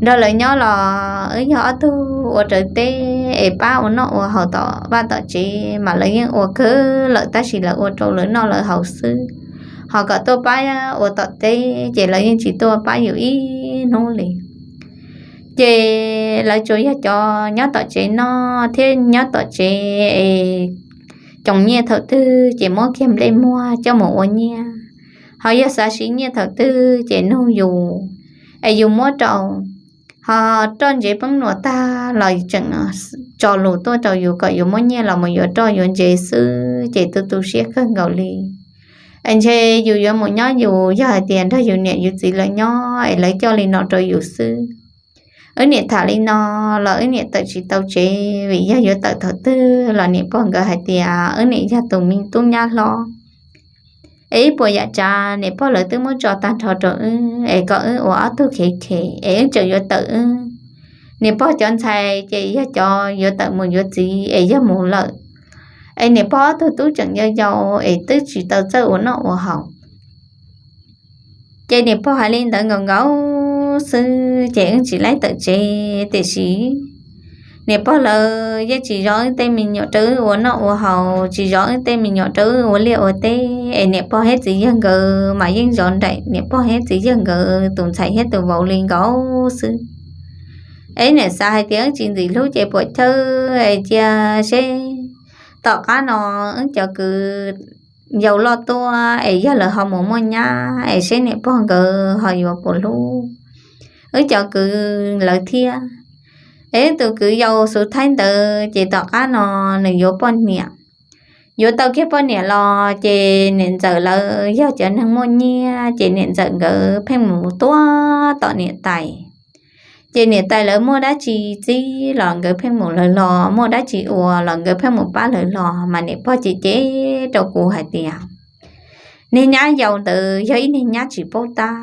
Nrog lawv nyob los wb yog ob tug ua raws teb es pab ua noj ua haus tom vaj tom tsev mas lawv yeej ua kawg lawm, tab sis lawv ua rau lawv noj lawv haus xwb, ho kom tuaj pab ua tom teb ces lawv yeej tsis tuaj pab yus ib hnub li. Ces lawv tsuas yog cov nyob tom tsev noj thiab nyob tom tsev es coos nyiaj thaum twg ces muab kiag nplej muag coj mus ua nyiaj, ho yog xav siv nyiaj thaum twg ces nug yus, es yus muab rau. Ho roj ntsev peeb nuam tag los tseem tso lus tuaj rau yus kom yus muab nyiaj los mus yuav roj yuav ntsev xwb, ces tu tu siab kawg nkaus li. Es ntshe yus yuav mus nyob yus, yog hais tias nrog yus niam yus txiv lawv nyob es lawv coj li no rau yus xwb. Wb niam tham li no los wb niam tawm tsis tau tsev, vim yog yuav tawm thaum twg los niam pog nkawd hais tias wb niam yog tus me tub nyab hlob, es ib puas yam tsav niam pog lawv twb muab tso tag nrho rau wb es kom wb ua ob tug khev khev es wb tseem yuav tawm wb. Niam pog cov ntxhais ces yog cov yuav tawm mus yuav txiv es yog mus lawm, es niam pog ob tug tub tseem yau yau es twb tsis tau txawj ua noj ua haus. Ces niam pog hais li ntawd nkaus nkaus xwb ces wb tsis laib tawm tsev, tiam sis niam pog lawv yeej tsis zov wb tej me nyuam rau wb ua noj ua haus, tsis zov wb tej me nyuam rau wb ua liaj ua teb, es niam pog thiab txiv yawg nkawd mas yeej zov nraim niam pog thiab txiv yawg nkawd tus ntxhais thiab tus vauv li nkaus xwb. Es niam xav hais tias wb tsis ntxim hlub ces puam chawj es cia seb tom qab no wb cov kwv yau loj tuaj es yog lawv ho mus muaj nyab es seb niam pog nkawd ho yuav puas hlub wb cov kwv lawv thiab. Es wb tus kwv yau Xuv Thaib ntawd ces tom qab no nws yuav poj niam. Yuav tau kiag poj niam los ces niam ntxawm lawv yog cov neeg muaj nyiaj ces niam ntxawm nkawd pheej mus tuaj tom niam tais. Ces niam tais lawv muaj dab tsi txib los nkawd pheej mus lawv los, muaj dab tsi ua los nkawd pheej mus pab lawv los, mas niam pog cem cem rau kuv hais tias Niag nyab yau ntawd yog ib niag nyab tsis paub tab,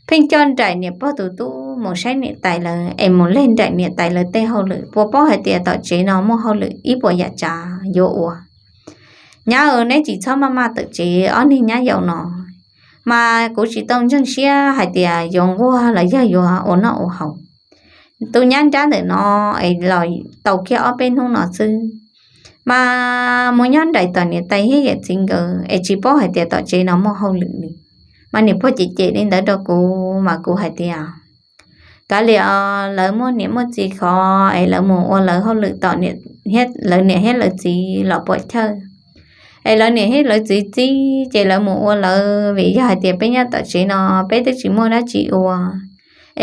pheej coj nraim niam pog tus tub mus saib niam tais lawv es mus leg nraim niam tais lawv tej hauj lwm, puas paub hais tias tom tsev no muaj hauj lwm ib puas yam tsav yuav ua. Nyab aw, neb tsis txhob maj maj tawm tsev, ob niag nyab yau no mas kuv tsis tau ntseeg siab hais tias yuav nquag los yog yuav ua noj ua haus. Tus nyab nrab ntawm no es los tau kiag ob peb hnub no xwb, mas mus nyob nraim tom niam tais thiab yawm txiv nkawd es tsis paub hais tias tom tsev no muaj hauj lwm li. Mas niam pog cem cem li ntawd rau kuv mas kuv hais tias, kav liam, lawv muaj niam muaj txiv khov es lawv mus ua lawv hauj lwm tom, lawv niam thiab lawv txiv los puas chawj, es lawv niam thiab lawv txiv txib ces lawv mus ua lawv, vim yog hais tias peb nyob tom tsev no peb twb tsis muaj dab tsi ua,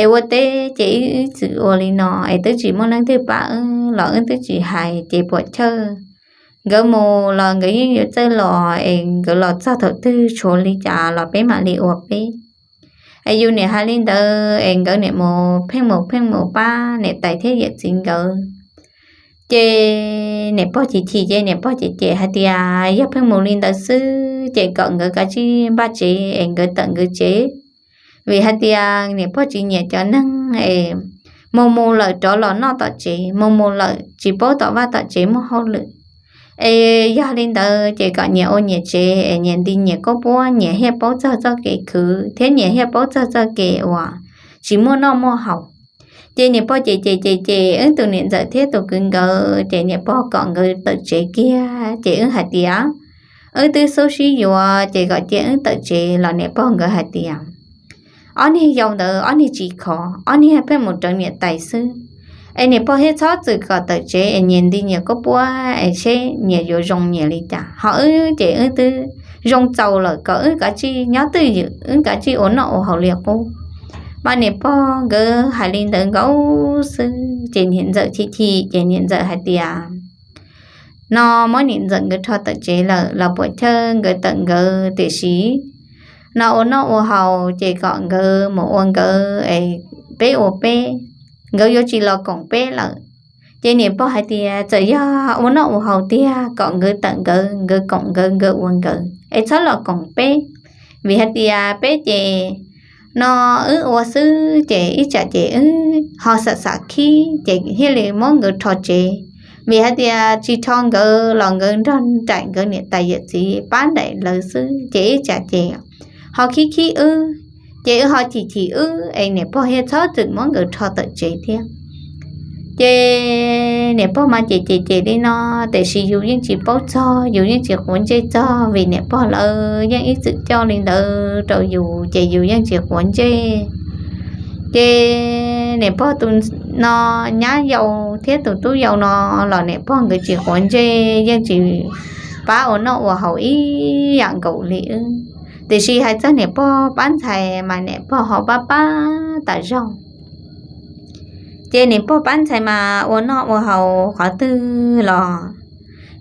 es ua teb ces wb txwm ua li no es twb tsis muaj leej twg pab wb los wb twb tsis hais ces puas chawj. Nkawd mus los nkawd yeej yuav txawj los, es nkawd los txog thaum twg tshuav li cas los peb mam li ua peb. Es yus niam hais li ntawd es nkawd niam mus pheej mus pheej mus pab niam tais thiab yawm txiv nkawd. Ces niam pog chim chim ces niam pog cem cem hais tias yog pheej mus li ntawd xwb ces kom nkawd kav tsij npaj tsev es nkawd tawm nkawd tsev, vim hais tias niam pog tsis nyiam cov neeg es mus mus lawm rov los noj tom tsev, mus mus lawm tsis paub tom vaj tom tsev muaj hauj lwm. Es yog li ntawd ces kom nyias ua nyias tsev es nyias nti nyias kab puab, nyias thiaj paub txog txoj kev khwv thiab nyias thiaj paub txog txoj kev uas tsis muaj noj muaj haus. Ces niam pog cem cem cem cem wb tus niam ntxawm thiab tus kwv nkawd ces niam pog kom nkawd tawm tsev kiag ces wb hais tias wb twb xub sib yuav ces kom cia wb tawm tsev los niam pog nkawd hais tias ob niag yau ntawd ob niag tsis khov, ob niag pheej mus rawv niam tais xwb. Es niam pog thiaj txhob txwm kom tawm tsev es nyias nti nyias kab puab es seb nyias yuav zoo nyias li cas, ho wb ces wb twb zoo txaus lawm kom wb kav tsij nyob twj ywm, wb kav tsij ua noj ua haus li qub. Mas niam pog nkawd hais li ntawd nkaus xwb ces niam ntxawm chim chim ces niam ntxawm hais tias no muab niam ntxawm nkawd rho tawm tsev lawm los puas chawj, nkawd tawm nkawd, tiam sis no ua noj ua haus ces kom nkawd mus ua nkawd es peb ua peb, nkawd yuav tsis los koom peb lawm. Ces niam pog hais tias txawm yog ua noj ua haus tiag kom nkawd tawm nkawd, nkawd koom nkawd, nkawd ua nkawd es txhob los koom peb, vim hais tias peb ces no wb ua xwb ces ib tsam ces wb ho xam xam khib ces thiaj li muab nkawd rho tsev. Vim hais tias tsis rho nkawd los nkawd nrog nraim nkawd niam tais yawm txiv pab nraim lawv xwb ces ib tsam ces ho khib khib wb, ces wb ho chim chim wb es niam pog thiaj txhob txwm muab nkawd rho tawm tsev thiab. Ces niam pog mas cem cem cem li no, tiam sis yus yeej tsis paub txog, yus yeej tsis quav ntsej txog vim niam pog lawv yeej ib txwm coj li ntawd rau yus ces yus yeej tsis quav ntsej. Ces niam pog tus no nyab yau thiab tus tub yau no los niam pog nkawd tsis quav ntsej, yeej tsis pab ua noj ua haus ib yam nkaus li wb. Tiam sis hais txog niam pog pab ntxhais mas niam pog ho pab pab tas zog. Ces niam pog pab ntxhais mas ua noj ua haus qhov twg los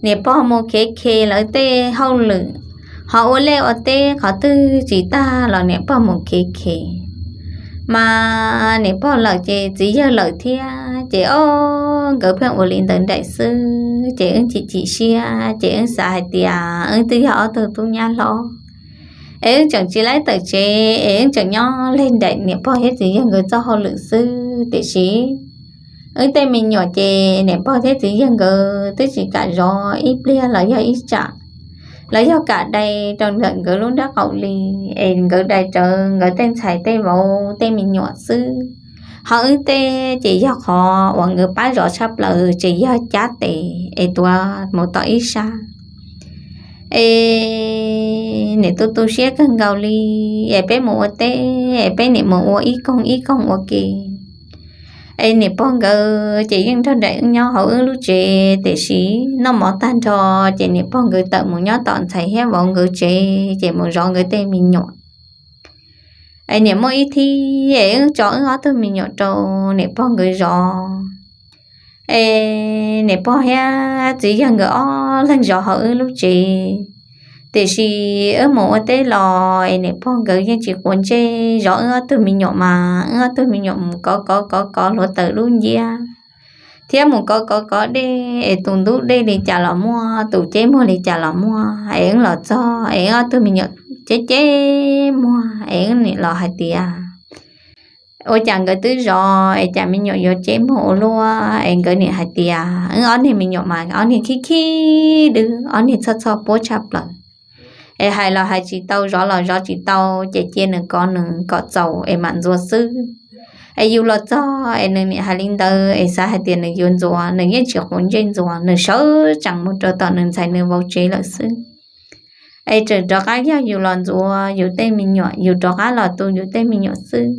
niam pog mus khev khe lawv tej hauj lwm, ho ua liaj ua teb qhov twg tsis tag los niam pog mus khev khe. Mas niam pog lawm ces txiv yawg lawm thiab ces ob nkawd pheej ua li ntawd nraim xwb ces wb chim chim siab ces wb xav hais tias wb twb yog ob tug tub nyab hlob es wb tseem tsis laib tawm tsev es wb tseem nyob leg nraim niam pog thiab txiv yawg nkawd txoj hauj lwm xwb, tiam sis wb tej me nyuam ces niam pog thiab txiv yawg nkawd twb tsis kam zov ib pliag los yog ib tsam, los yog kam dai rau ntawm nkawd lub nrab qaum li es nkawd dai rawv nkawd tej ntxhais tej vauv tej me nyuam xwb. Ho wb tej ces yog qhov uas nkawd pab zov tshaj plaws ces yog cab tes es tuav mus tom ib sab. Es niam tu tu siab kawg nkaus li, es peb mus ua teb es peb niam mus ua ib koog ib koog ua ke. Es niam pog nkawd ces yeej nrog nraim wb nyob hauv wb lub tsev, tiam sis noj mov tag nrho ces niam pog nkawd tawm mus nyob tom ntxhais thiab vauv nkawd tsev ces mus zov nkawd tej me nyuam. Es niam muaj ib thib es wb tso wb ob tug me nyuam rau niam pog nkawd zov. Es niam pog thiab txiv yawg nkawd ob leeg zov hauv wb lub tsev, tiam sis wb mus ua teb los es niam pog nkawd yeej tsis quav ntsej zov wb ob tug me nyuam mas wb ob tug me nyuam mus kov kov kov kov hluav taws lub nciab, thiab mus kov kov kov dej es tus ntub dej li cas los muaj, tus ceb muag li cas los muaj, es wb los txog es wb ob tug me nyuam ceb ceb muag es wb niam los hais tias ua cas nkawd twb zov es cas me nyuam yuav ceb muag ua luaj es nkawd niam hais tias wb ob niag me nyuam mas ob niag khib khib dwb, ob niag txhoj txhoj puab tshaj plaws. Es hais los hais tsis tau, zov los zov tsis tau, ces cia nws kov nws kom txaus es mam ntxuav xwb. Es yus los txog es nws niam hais li ntawd es xav hais tias nws yuav ntxuav, nws yeej tsis quav ntsej ntxuav, nws sawv tsees mus rau tom nws ntxhais nws vauv tsev lawm xwb. Es tseem rov qab yog yus los ntxuav yus tej me nyuam, yus rov qab los tu yus tej me nyuam xwb.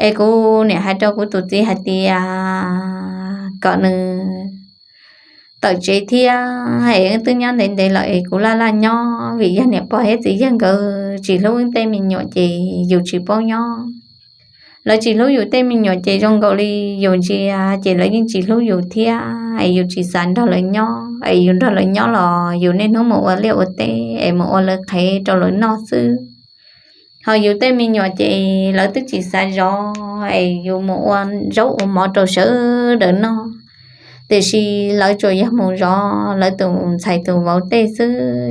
Es kuv niam hais rau kuv tus txiv hais tias kom nws tawm tsev thiab es wb twb nyob ntev ntev lawm es kuv laj laj nyob, vim yog niam pog thiab txiv yawg nkawd tsis hlub wb tej me nyuam ces yus tsis paub nyob. Lawv tsis hlub yus tej me nyuam ces zoo nkaus li yus ntsia ces lawv yeej tsis hlub yus thiab es yus tsis xav nrog lawv nyob, es yus nrog lawv nyob los yus niaj hnub mus ua liaj ua teb es mus ua lawv qhev rau lawv noj xwb. Ho yus tej me nyuam ces lawv twb tsis xav zov es yus mus ua zaub ua mov rau sawv daws noj, tiam sis lawv tsuas yog mus zov lawv tus ntxhais tus vauv tej xwb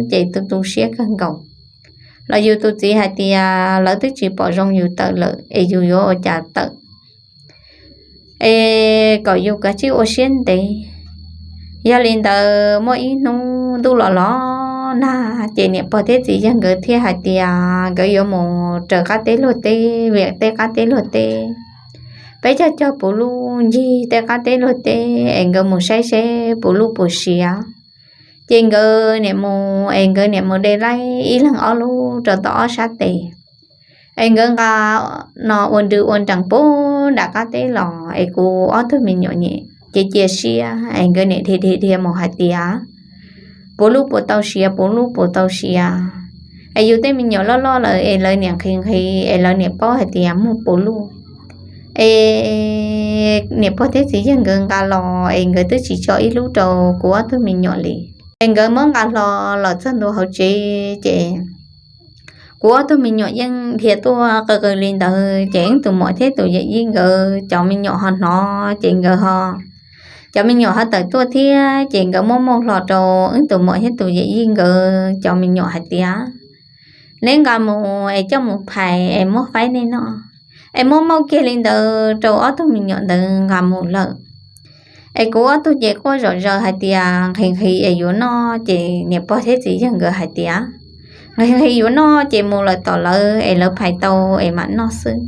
ces tu tu siab kawg nkaus. Los yus tus txiv hais tias lawv twb tsis pom zoo yus tawm lawm es yus yuav ua cas tawm, es kom yus kav tsij ua siab ntev. Yog li ntawd muaj ib hnub ntuj los los nag ces niam pog thiab txiv yawg nkawd thiaj hais tias nkawd yuav mus raws qab teb luag teb, vim tej qab teb luag teb, peb cog cog puv luj ncig tej qab teb luag teb es nkawd mus saib seb puv luj puas siav. Ces nkawd niam mus es nkawd niam mus de laib ib leeg ob lub rau tom ob sab tes, es nkawd nqa no ua nrws ua nrees puag nram qab teb los es kuv ob tug me nyuam niam ces cia siab es nkawd niam dhia dhia dhia mus hais tias puv luj puas tau siav, puv luj puas tau siav. Es yus tej me nyuam loj loj lawm es lawv niam nqhis nqhis es lawv niam paub hais tias muaj puv luj. Es niam pog thiab txiv yawg nkawd nqa los es nkawd twb tsis tso ib lub rau kuv ob tug me nyuam li. Es nkawd muab nqa hlo los txog ntua hauv tsev ces kuv ob tug me nyuam yeej dhia tuaj qw qw li ntawd ces wb tus muam thiab tus yawm yij nkawd cov me nyuam ho hnov ces nkawd ho, cov me nyuam ho tawm tuaj thiab ces nkawd muab muaj hlo rau wb tus muam thiab tus yawm yij nkawd cov me nyuam hais tias neb nqa mus es coj mus phais es muab faib nej noj. Es muab muaj kiag li ntawd rau ob tug me nyuam ntawd nqa mus lawm. Es kuv ob tug ces quaj zom zaws hais tias nqhis nqhis es yuav noj ces niam pog thiab txiv yawg nkawd hais tias nqhis nqhis yuav noj ces mus lawm tom lawv es lawv phais tau es mam noj xwb.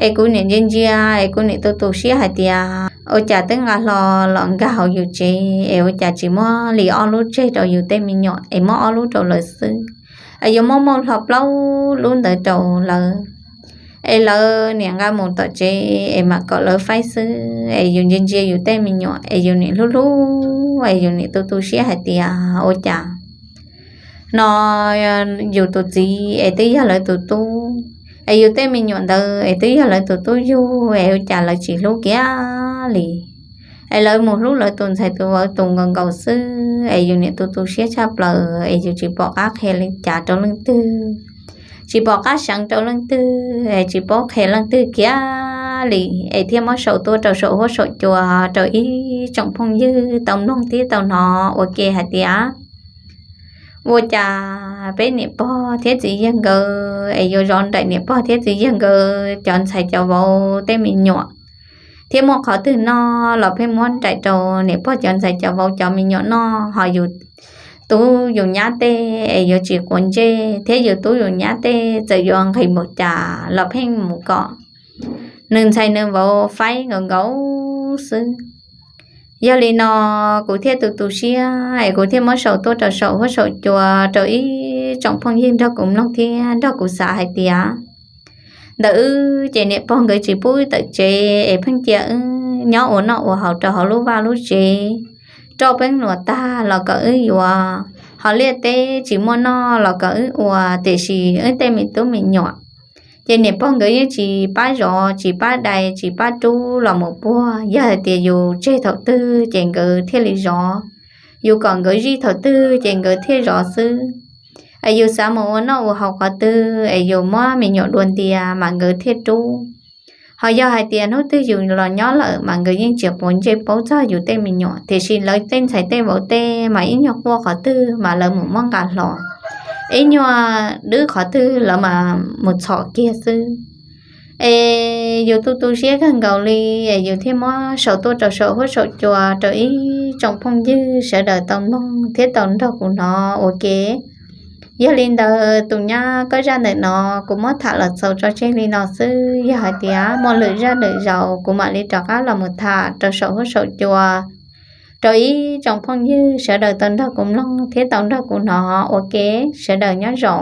Es kuv niam ntsia ntsia es kuv niam tu tu siab hais tias ua cas twb nqa hlo los nkag hauv yus tsev es ua cas tsis muab li ob lub tseg rau yus tej me nyuam es muab ob lub rau lawv xwb, es yuav muab muaj hlo plaub lub ntawd rau lawv. Es lawv niam nqa mus tom tsev es mam kom lawv faib xwb es yus ntsia ntsia yus tej me nyuam es yus niam hlub hlub es yus niam tu tu siab hais tias ua cas no yus tus txiv es twb yog lawv tus tub, es yus tej me nyuam ntawd es twb yog lawv tus tub yug es ua cas lawv tsis hlub kiag li. Es lawv mus hlub lawv tus ntxhais tus vauv tus nkaus nkaus xwb es yus niam tu tu siab tshaj plaws es yus tsis pom qab qhia li cas rau leej twg, tsis pom qab seev rau leej twg es tsis paub qhia leej twg kiag li, es thiaj muab sau tuaj rau saum huab saum cua rau ib tsoom phooj ywg tau mloog thiab tau hnov ua ke hais tias ua cas peb niam pog thiab txiv yawg nkawd es yuav zov nraim niam pog thiab txiv yawg nkawd cov ntxhais cov vauv tej me nyuam, thiab muaj qhov twg noj los pheej muab nraim rau niam pog cov ntxhais cov vauv cov me nyuam noj, ho yus tub yus nyab tej es yuav tsis quav ntsej thiab yus tub yus nyab tej txawm yuav nqhis npaum cas los pheej mus kom nws ntxhais nws vauv faib nkaus nkaus xwb. Yog li no kuv thiaj tu tu siab es kuv thiaj muab sau tuaj rau saum huab saum cua rau ib tsoom phooj ywg nrog kuv mloog thiab nrog kuv xav hais tias ntawm wb ces niam pog nkawd tsis pub wb tawm tsev es pheej cia wb nyob ua noj ua haus rau hauv lub vaj lub tsev, roj peeb nuam tag los kom wb yuav, ho liaj teb tsis muaj noj los kom wb ua, tiam sis wb tej me tub me nyuam ces niam pog nkawd yeej tsis pab zov tsis pab dai tsis pab rub los mus puag. Yog hais tias yus tseg thaum twg ces nkawd thiaj li zov, yus kom nkawd zij thaum twg ces nkawd thiaj zov xwb. Es yus xav mus ua noj ua haus qhov twg es yus muab me nyuam dua ntias mas nkawd thiaj rub. Ho yog hais tias hnub twg yus los nyob lawm mas nkawd yeej tsis quav ntsej paub txog yus tej me nyuam, tiam sis lawv tej ntxhais tej vauv tej mas ib nyuag quaj qhov twg mas lawv mus muab nqa hlo. ib nyuag dwb qhov twg los mas mus txhom kiag xwb. Es yus tu tu siab kawg nkaus li, es yus thiaj muab sau tuaj rau saum huab saum cua rau ib tsoom phooj ywg sawv daws tau mloog thiab tau nrog kuv hnov ua ke. Yog li ntawd tus nyab, koj zaj ntawm no kuv muab tham los txaus tso tseg li no xwb. Yog hais tias muaj lwm zaj lwm zaus kuv mam li rov qab los mus tham rau saum huab saum cua rau ib tsoom phooj ywg sawv daws tau nrog kuv mloog thiab tau nrog kuv hnov ua ke. Sawv daws nyob zoo.